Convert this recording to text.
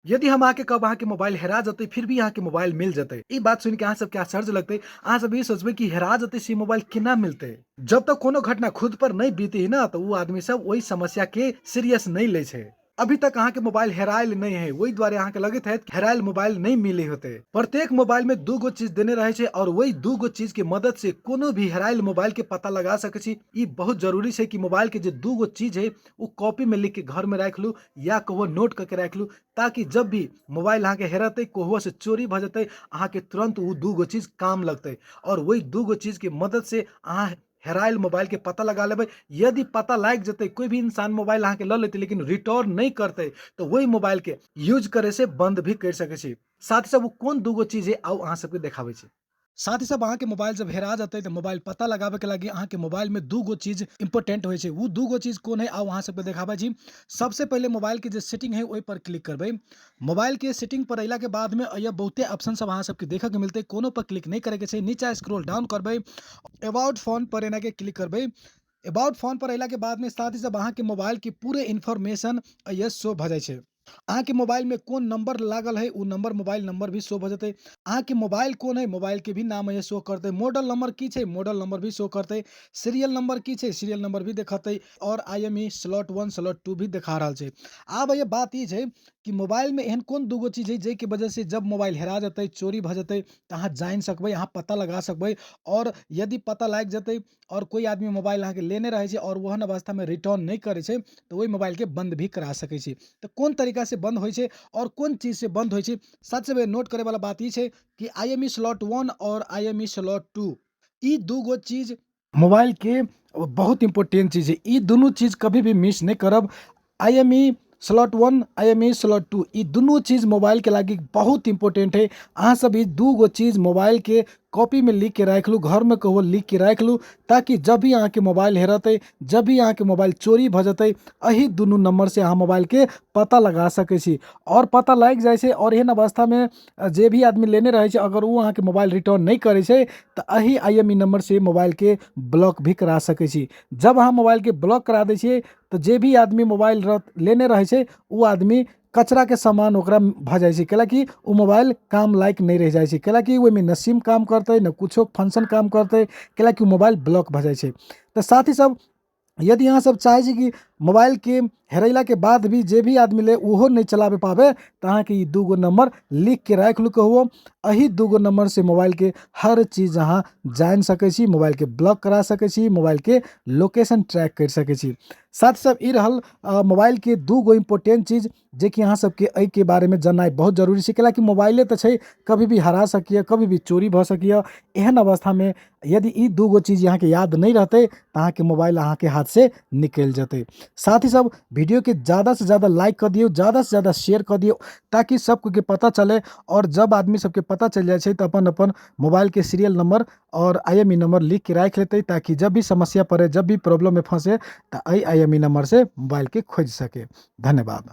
यदि हम अहाँके कहब अहाँके मोबाइल हेरा जेतै, फिर भी अहाँके मोबाइल मिल जेतै, ई बात सुनि के अहाँ सबके आश्चर्य लगतै। अहाँ सब ई सोचबै कि हेरा जेतै से मोबाइल केना मिलतै। जब तक कोनो घटना खुद पर नहि बीती न तऽ ओ आदमी सब ओहि समस्या के सीरियस नहि लै छै। अभी तक अहाँके मोबाइल हेरायल नहि है, ओहि दुआरे अहाँके लगैत हैत हेरायल मोबाइल नहि मिले होते। प्रत्येक मोबाइल में दू गो चीज देने रहे छै और वही दू गो चीज के मदद से कोनो भी हेरायल मोबाइल के पता लगा सकै छी। ई बहुत जरूरी छै कि मोबाइल के जे दू गो चीज है ओ कॉपी में लिख के घर में राखि लू या कहो नोट करके राखि लू, ताकि जब भी मोबाइल अहाँके हेरतै, कहुओ से चोरी भऽ जेतै, अहाँके तुरंत ओ दू गो चीज काम लगतै और वही दू गो चीज के मदद से अहाँ हेरायल मोबाइल के पता लगा लेबै। यदि पता लागि जेतै, कोई भी इंसान मोबाइल अहाँके लऽ लेतै लेकिन रिटर्न नहि करतै, तऽ वही मोबाइल के यूज करे से बंद भी करि सकै छी। साथ ही साथ ओ कोन दू गो चीज है, आउ अहाँ सबके देखाबै छी। साथ ही साथ अहाँके मोबाइल जब हेरा जेतै तऽ मोबाइल पता लगाबैके लागि अहाँके मोबाइलमे दू गो चीज इम्पोर्टेंट होइ छै। ओ दू गो चीज कोन है, आउ अहाँ सबके देखाबै छी। सबसे पहिले मोबाइलके जे सेटिंग है ओहि पर क्लिक करबै। मोबाइलके सेटिंग पर अयलाके बादमे एहिमे बहुते ऑप्शन सब अहाँ सबके देखऽके मिलतै। कोनो पर क्लिक नहि करैके छै। नीचा स्क्रॉल डाउन करबै, अबाउट फोन पर एनाके क्लिक करबै। अबाउट फोन पर अयलाके बादमे साथ ही साथ अहाँके मोबाइलके पूरे इन्फॉर्मेशन एहिमे शो भऽ जाइ छै। अहाँके मोबाइलमे कोन नंबर लागल है, ओ नंबर मोबाइल नंबर भी शो भऽ जेतै। अहाँके मोबाइल कोन है, मोबाइलके भी नाम एहिमे शो करतै। मॉडल नंबर की छै, मॉडल नंबर भी शो करतै। सीरियल नंबर की छै, सीरियल नंबर भी देखतै और I M E slot 1 slot 2 भी देखा रहल छै। आब ये बात ई छै कि मोबाइलमे एहन कोन दूगो चीज है जाहिके वजह से जब मोबाइल हेरा जेतै, चोरी भऽ जेतै, तऽ अहाँ जानि सकबै, अहाँ पता लगा सकबै। और यदि पता लागि जेतै और कोइ आदमी मोबाइल अहाँके लेने रहै छै और ओहन अवस्थामे रिटर्न नहि करै छै, तऽ ओहि मोबाइलके बन्द भी करा सकै छी। तऽ कोन तरीकासँ बन्द होइ छै और कोन चीजसँ बन्द होइ छै, सबसँ पहिले नोट करैवला बात ई छै कि I M E slot 1 और I M E slot 2, ई दू गो चीज मोबाइलके बहुत इम्पोर्टेंट चीज है। ई दुनू चीज कभी भी मिस नहि करब। I M E slot 1, I M E slot 2, ई दुनू चीज मोबाइलके लागि बहुत इम्पोर्टेंट है। अहाँ सब ई दू गो चीज मोबाइलके कॉपीमे लिख के राखि लू, घरमे कहो लिख के राखि लू, ताकि जब भी अहाँके मोबाइल हेरतै, जब भी अहाँके मोबाइल चोरी भऽ जेतै, एहि दुनू नंबरसँ अहाँ मोबाइलके पता लगा सकै छी। आओर पता लागि जाइ छै और एहन अवस्थामे जे भी आदमी लेने रहै छै, अगर ओ अहाँके मोबाइल रिटर्न नहि करै छै, तऽ एहि I M E नंबरसँ मोबाइलके ब्लॉक भी करा सकै छी। जब अहाँ मोबाइलके ब्लॉक करा दै छियै तऽ जे भी आदमी मोबाइल लेने रहै छै, ओ आदमी कचराके समान ओकरा भऽ जाइ छै, कैलाकि ओ मोबाइल काम लायक नहि रहि जाइ छै। कैलाकि ओहिमे न सिम काम करतै, न कुछो फंक्शन काम करतै, कैलाकि ओ मोबाइल ब्लॉक भऽ जाइ छै। तऽ साथ ही सब यदि अहाँ सब चाहै छी कि मोबाइलके हेरैलाके बाद भी जे भी आदमी ले ओहो नहि चलाबे पाबै, तऽ अहाँके ई दू गो नंबर लिख के राखि लू कहुओ। एहि दू गो नंबरसँ मोबाइलके हर चीज अहाँ जानि सकै छी, मोबाइलके ब्लॉक करा सकै छी, मोबाइलके लोकेशन ट्रैक करि सकै छी। साथ साथ ई रहल मोबाइलके दू गो इम्पोर्टेंट चीज जेकि अहाँ सबके एहिके बारेमे जाननाइ बहुत जरूरी छै। कैलाकि मोबाइले तऽ छै, कभी भी हरा सकैए, कभी भी चोरी भऽ सकैए। एहन अवस्थामे यदि ई दू गो चीज अहाँके याद नहि रहतै तऽ अहाँके मोबाइल अहाँके हाथसँ निकलि जेतै। साथ ही सब वीडियोके ज़्यादासँ ज़्यादा लाइक कऽ दियौ, ज़्यादासँ ज़्यादा शेयर कऽ दियौ, ताकि सबके पता चले। और जब आदमी सबके पता चलि जाइ छै तऽ अपन अपन मोबाइलके सीरियल नंबर और I M E number लिख के राखि लेतै, ताकि जब भी समस्या पड़े, जब भी प्रॉब्लममे फँसे, तऽ एहि I M E नंबरसँ मोबाइलके खोजि सके। धन्यवाद।